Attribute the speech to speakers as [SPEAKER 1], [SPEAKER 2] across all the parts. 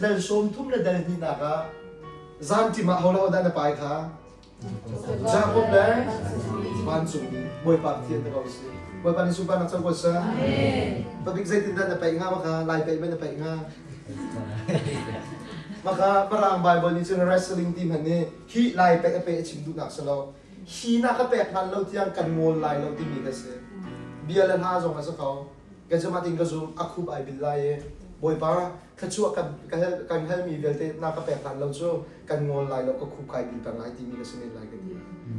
[SPEAKER 1] Dal 30 le dal hnihnak ah zanṭim ah ho le hodah na pai kha? Jakob le vancungmi Bawipa Pathian te ko si. Bawipa nih sunparnak co ko seh. Pabik zeitindah na paih hnga maka lai paih mah na paih hnga? Maka Mirang Bible nih cun wrestling ti hmanh nih hi lai paih a paih a chim duhnak si lo. Hi na ka pek hlan lo tiang kan ngawl lai lo timi ka si. Bia le hla zong a si ko. Ka zum ah tin ka zum a khup ai bil lai i Bawipa thluachuah kan kan halmi vialte na ka pek hlan lo cu kan ngawl lai lo ka khup kai bil peng lai timi ka si men lai ka ti.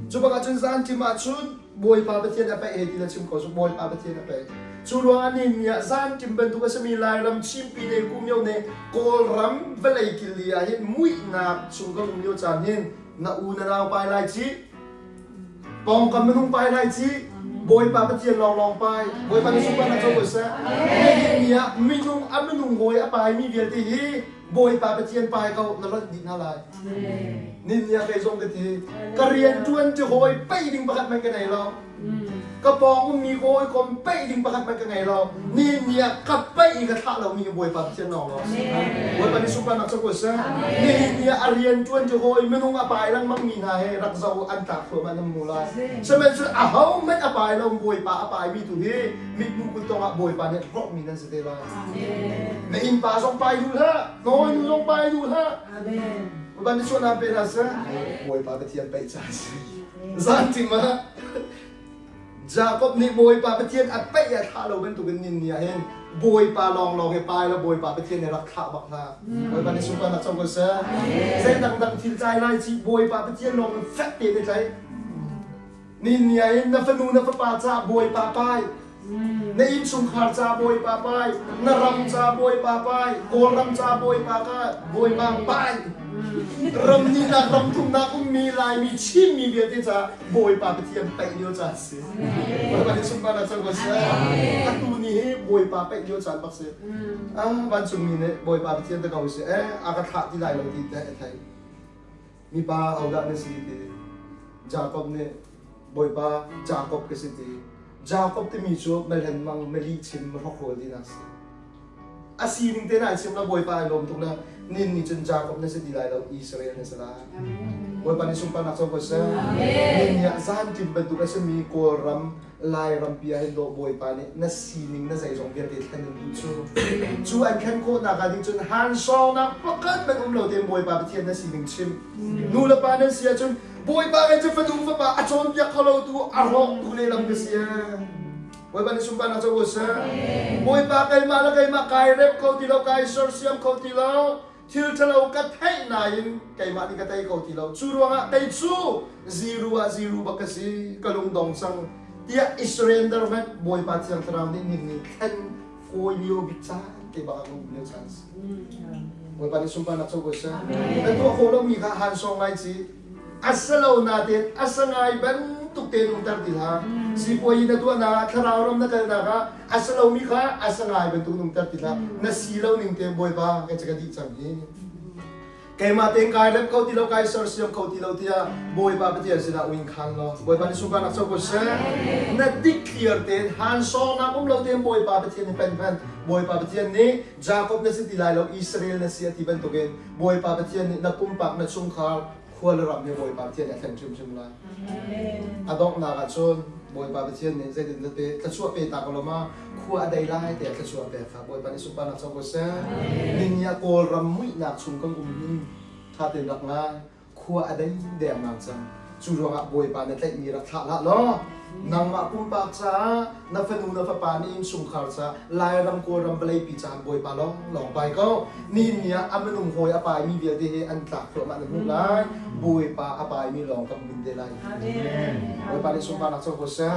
[SPEAKER 1] Cu bak ahcun zan ṭim ahcun Bawipa Pathian a paih he ti na chim ko cu Bawipa Pathian a paih. Cu ruangah ni ni ah zan ṭim bantuk a simi Lairam Chinpi ne Kumyo ne Kawlram vawlei kil li ah hin muihnak chung kan um lio caan hin na u na nau pai lai ci pawngkam minung pai lai ci Bawipa Pathian lawnglawng pai Bawipa nih sunparnak co ko seh nihin ni ah minung a minung hawi a pai mi vialte hi Bawipa Pathian pai ko na lonh dih hna lai nin ni ah kei zong ka ti ka rian tuan ti hawi pei ding pakhat man ka nei lo ka pawng ummi hawikom peih ding pakhat hmanh ka ngei lo. Ni ni ah ka peih i ka thlah lomi hi Bawipa Pathian lawng lawng si. Bawipa nih sunparnak cu ko seh. Nihin ni ah a rian ṭuan cu hawi minung a pai lengmang mi hna he rak zoh an tlak thluahmah nan mu lai. Sihmanhsehlaw aho hmanh a pai lo Bawipa a paimi tu hi mithmuh kut ah Bawipa nih hlawkmi nan si te lai. Na innpa zong pai duh hlah, na hawinu zong pai duh hlah. Bawipa nih sualnak pe hna seh. Bawipa Pathian peih ca a si. Zantim ah Jakob nih Bawipa Pathian a peih a thlah lo bantukin nin ni ah hin Bawipa lawnglawng hi pai lo Bawipa Pathian nih rak thlah bak hna. Bawipa nih sunparnak co ko seh. Zei dangdang thil tlai lai ci Bawipa Pathian lawng in fek tein i tlaih. Nin ni ah hin na fanu na fapa ca Bawipa pai. Na innchungkhar ca Bawipa pai. Na ram ca Bawipa pai. Kawlram ca Bawipa ka Bawipa pai. Ram nihnak ram thumnak ummi Laimi Chinmi vialte ca Bawipa Pathian paih lio caan si. Bawipa nih sunparnak co ko seh. Atu ni hi Bawipa paih lio caan bak si. Ah, vancungmi nih Bawipa Pathian ta ko si. Eh, a ka thlah ti lai lo ti te a thei. Mipa hodah na si ti. Jakob nih Bawipa Jakob ka si ti. Jakob timi cu mehlen mang, meli chim, hrokhrawl tinak si. A sining te na chim la Bawipa ai lawm tuk le nin nih cun Jakob na si ti lai lo Israel na si lai. Bawipa nih sunparnak co ko seh. Nin nih ah zanṭim bantuk a simi Kawlram Lairam pi ah hin dawh Bawipa nih na sining na zeizong vialte thlen in duh cu. Cu an thlen khawhnak ah ding cun hansawngnak pakhat hmanh um lo tein Bawipa Pathian na sining chim. Nu le pa nan si ahcun Bawipa kei cu fanu fapa a cawnpiak kho lo tu a rawk tu lehlam ka si. Bawipa nih sunparnak co ko seh. Bawipa keimah le keimah kai rep kho ti lo, kai sersiam kho ti lo, thil ṭhalo ka theih nain keimah nih ka tei kho ti lo. Cu ruangah kei cu ziru ah ziru bak ka si, ka lungdong cang tiah i surrender hmanh Bawipa Thiang Thlarau nih nin nih thlen fawi lio bik caan te bak ah ka um lio caan si. Bawipa nih sunparnak co ko seh. Na tuah khawh lomi kha han sawng lai ci. A si lo nain a si ngai bantuk tein umter ti hlah. Sipuayi na tuahnak ah thlarau ram na kalnak ah a si lomi kha a si ngai bantuk in umter ti hlah. Na si lo ning tein Bawipa kei cu ka dih cang hi. Keimah tein kai rem kho ti lo, kai sersiam kho ti lo tiah Bawipa Pathian sinah uin khan law Bawipa nih sunparnak co ko seh. Na dik clear tein han sawngnak um lo tein Bawipa Pathian nih pen hmanh Bawipa Pathian nih Jacob na si ti lai lo Israel na si a ti bantukin Bawipa Pathian nih na pumpak na chungkhar khua le ram hi Bawipa Pathian nih a thlen hrimhrim lai. A donghnak ah cun Bawipa Pathian nih zeitin dah pe thluachuah pe ta ko lo ma khua a dei lai tiah thluachuah pek kha Bawipa nih sunparnak co ko seh. Ningni ah Kawlram muihnak chung kan um hi ṭha tein rak ngai. Khua a dei dengmang cang. Cu ruangah Bawipa na tlaihmi rak thlah hlah law nangmah pumpak caah na fanu na fapa na innchungkhar caah Lairam Kawlram vawleipi caah Bawipa lawnglawng pai ko. Nihin ni ah a minung hawi a paimi vialte hi an tlak thluahmah na hmuh lai. Bawipa a paimi lawng kan bin te lai. Bawipa nih sunparnak co ko seh.